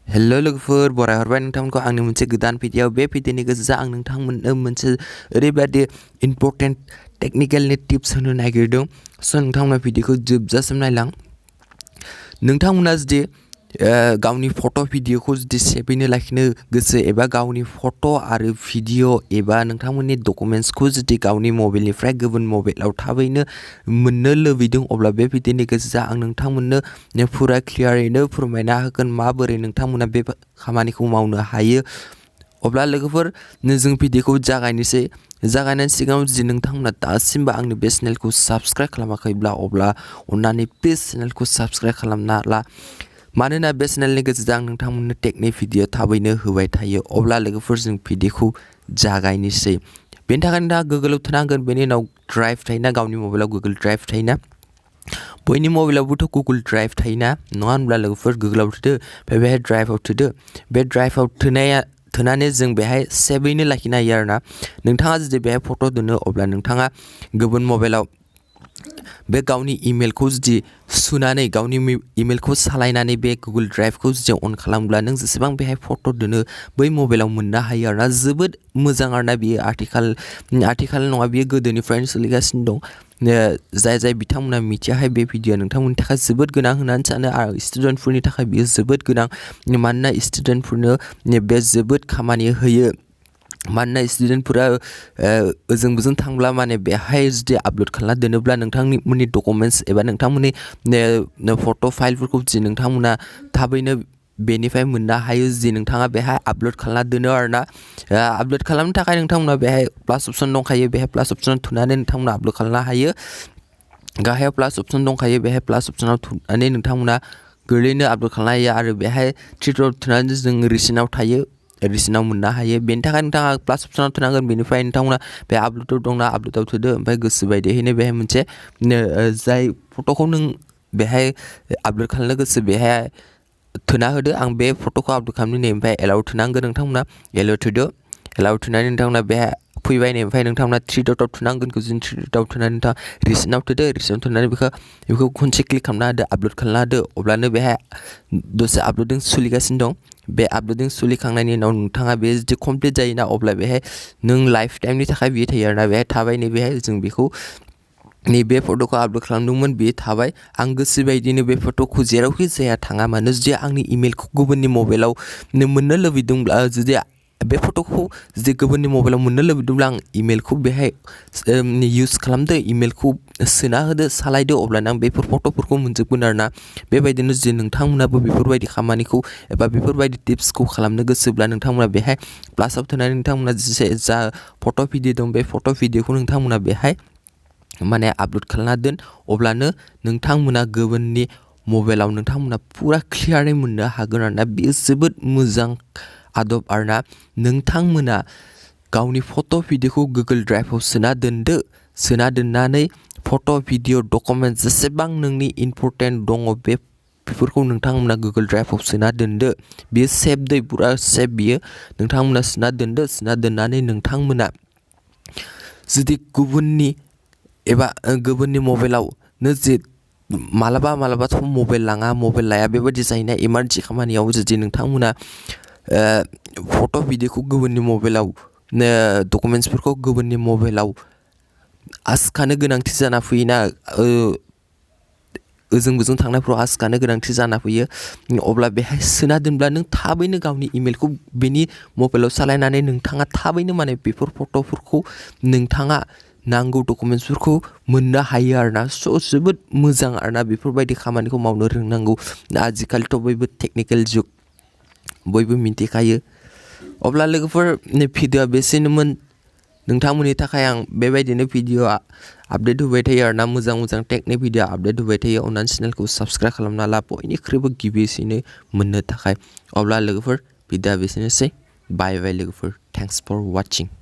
hello लोगोफोर बराय हरबाय नोंथांमोनखौ आंनि मोनसे गोदान भिडिअ बे भिडिअनि गेजेरजों आं नोंथांमोननो मोनसे ओरैबायदि इम्पोर्टेन्ट टेक्निकेलनि टिप्स होनो नागिरदों स' नोंथांमोना भिडिअखौ जोबजासिम नायलां नोंथांमोना जुदि गावनि फट' भिडिअखौ जुदि सेबैनो लाखिनो गोसो एबा गावनि फट' आरो भिडिअ एबा नोंथांमोननि डकुमेन्ट्सखौ जुदि गावनि मबाइलनिफ्राय गुबुन मबाइलाव थाबैनो मोननो लुबैदों अब्ला बे भिडिअनि गेजेरजों आं नोंथांमोननो फुरा क्लियारैनो फोरमायना होगोन माबोरै नोंथांमोना बे खामानिखौ मावनो हायो अब्ला लोगोफोर जों भिडिअखौ जागायनोसै जागायनायनि सिगाङाव जुदि नोंथांमोना दासिमबो आंनि बे चेनेलखौ साबस्क्राइब खालामाखैब्ला अब्ला अन्नानै प्लिज चेनेलखौ साबस्क्राइब खालामना ला मानोना बे चेनेलनि गेजेरजों आं नोंथांमोननो टेकनि भिडिअ थाबैनो होबाय थायो अब्ला लोगोफोर जों भिडिअखौ जागायनोसै बेनि थाखाय नोंथाङा गुगोलाव थानांगोन बेनि उनाव ड्राइभ थायोना गावनि मबाइलाव गुगोल ड्राइभ थायोना बयनि मबाइलावबोथ' गुगोल ड्राइभ थायोना नङा होनब्ला लोगोफोर गुगोलाव थुदो बेहाय ड्राइभआव थुदो बे ड्राइभआव थुनानै जों बेहाय सेबैनो लाखिनो हायो आरोना नोंथाङा जुदि बेहाय फट' दोनो अब्ला नोंथाङा गुबुन मबाइलाव बे गावनि इमेलखौ जुदि सुनानै गावनि इमेलखौ सालायनानै बे गुगोल ड्राइभखौ जुदि अन खालामब्ला नों जेसेबां बेहाय फट' दोनो बै मबाइलाव मोननो हायो आरोना जोबोद मोजां आरोना बियो आथिखाल नङा बियो गोदोनिफ्रायनो सोलिगासिनो दं जाय बिथांमोना मिथियाहाय बे भिडिअ नोंथांमोननि थाखाय जोबोद गोनां होननानै सानो आरो स्टुडेन्टफोरनि थाखाय बियो जोबोद गोनां मानोना स्टुडेन्टफोरनो बे जोबोद खामानि होयो मानोना स्टुडेन्टफोरा ओजों थांब्ला माने बेहाय जुदि आपल'ड खालामना दोनोब्ला नोंथांमोननि डकुमेन्ट्स एबा नोंथांमोननि फट' फाइलफोरखौ जुदि नोंथांमोना थाबैनो बेनिफ्राय मोननो हायो जुदि नोंथाङा बेहाय आपल'ड खालामना दोनो आरोना आपल'ड खालामनो थाखाय नोंथांमोना बेहाय प्लास अप्शन दंखायो बेहाय प्लास अप्शनाव थुनानै नोंथांमोना आपल'ड खालामनो हायो गाहायाव प्लास अप्शन दंखायो बेहाय प्लास अप्शनाव थुनानै नोंथांमोना गोरलैनो आपल'ड खालामनो हायो आरो बेहाय थ्रि डट थुनानै जों रिसेन्टआव थायो रिसेन्टआव मोननो हायो बेनि थाखाय नोंथाङा प्लास अप्शनाव थुनांगोन बेनिफ्राय नोंथांमोना बे आपल'डआव दंना आपल'डआव थुदो ओमफ्राय गोसो बायदियैनो बेहाय मोनसे जाय फट'खौ नों बेहाय आपल'ड खालामनो गोसो बेहाय थुना होदो आं बे फट'खौ आपल'ड खालामनो नै ओमफ्राय एलाउ थुनांगोन नोंथांमोना एलाउ थुदो एलाउ थुनानै नोंथांमोना बेहाय फैबाय नै ओमफ्राय नोंथांमोना थ्रि डटआव थुनांगोन गोजोन थ्रि डटआव थुनानै नोंथाङा रिसेन्टआव थुदो रिसेन्टआव थुनानै बेखौ खनसे क्लिक खालामना होदो आपल'ड खालामना होदो अब्लानो बेहाय दसे आपल'डिं सोलिगासिनो दं बे आपल'डिं सोलिखांनायनि उनाव नोंथाङा बे जुदि कमप्लिट जायोना अब्ला बेहाय नों लाइफ टाइमनि थाखाय बियो थायो आरोना बेहाय थाबाय नै बेहाय जों बेखौ नैबे फट'खौ आपल'ड खालामदोंमोन बेयो थाबाय आं गोसो बायदिनो बे फट'खौ जेरावखि जाया थाङा मानो जुदि आंनि इमेलखौ गुबुननि मबाइलाव मोननो लुबैदोंब्ला जुदि बे फट'खौ जुदि गुबुननि मबाइलाव मोननो लुबैदोंब्ला आं इमेलखौ बेहाय इउज खालामदो इमेलखौ सोना होदो सालायदो अब्लाना आं बेफोर फट'फोरखौ मोनजोबगोन आरोना बेबायदिनो जुदि नोंथांमोनाबो बेफोरबायदि खामानिखौ एबा बेफोरबायदि टिप्सखौ खालामनो गोसोब्ला नोंथांमोना बेहाय प्लासआव थुनानै नोंथांमोना जा फट' भिडिअ दं बे फट' भिडिअखौ नोंथांमोना बेहाय माने आपल'ड खालामना दोन अब्लानो नोंथांमोना गुबुननि मबाइलाव नोंथांमोना फुरा क्लियारै मोननो हागोन आरोना बेयो जोबोद मोजां आदब आरोना नोंथांमोना गावनि फट' भिडिअखौ गुगोल ड्राइभआव सोना दोननानै फट' भिडिअ डकुमेन्ट जेसेबां नोंनि इम्परटेन्ट दङ बेफोरखौ नोंथांमोना गुगोल ड्राइभआव सोना दोनदो बेयो सेफ दै फुरा सेफ बियो नोंथांमोना सोना दोनदो सोना दोननानै नोंथांमोना जुदि गुबुननि मबाइलाव जे मालाबाथ' मबाइल लाया बेबायदि जायोना इमारजेन्सि खामानियाव जुदि नोंथांमोना फट' भिडिअखौ गुबुननि मबाइलाव डकुमेन्ट्सफोरखौ गुबुननि मबाइलाव आसखानो गोनांथि जाना फैयोना ओजों थांनायफ्राव आसखानो गोनांथि जाना फैयो अब्ला बेहाय सोना दोनब्ला नों थाबैनो गावनि इमेलखौ बेनि मबाइलाव सालायनानै नोंथाङा थाबैनो माने बेफोर फट'फोरखौ नोंथाङा नांगौ डकुमेन्ट्सफोरखौ मोननो हायो आरोना स' जोबोद मोजां आरोना बेफोरबायदि खामानिखौ मावनो रोंनांगौ आजिखालिथ' बयबो टेक्निकेल जुग बयबो मिन्थिखायो अब्ला लोगोफोर भिडिअआ बेसेनोमोन नोंथांमोननि थाखाय आं बेबायदिनो भिडिअ आपडेट होबाय थायो आरोना मोजां टेकनि भिडिअ आपडेट होबाय थायो अन्नानै चेनेलखौ साबस्क्राइब खालामना ला बयनिख्रुइबो गिबिसिनै मोननो थाखाय अब्ला लोगोफोर भिडिअआ बेसेनोसै बाय लोगोफोर थेंक्स फर वाचिं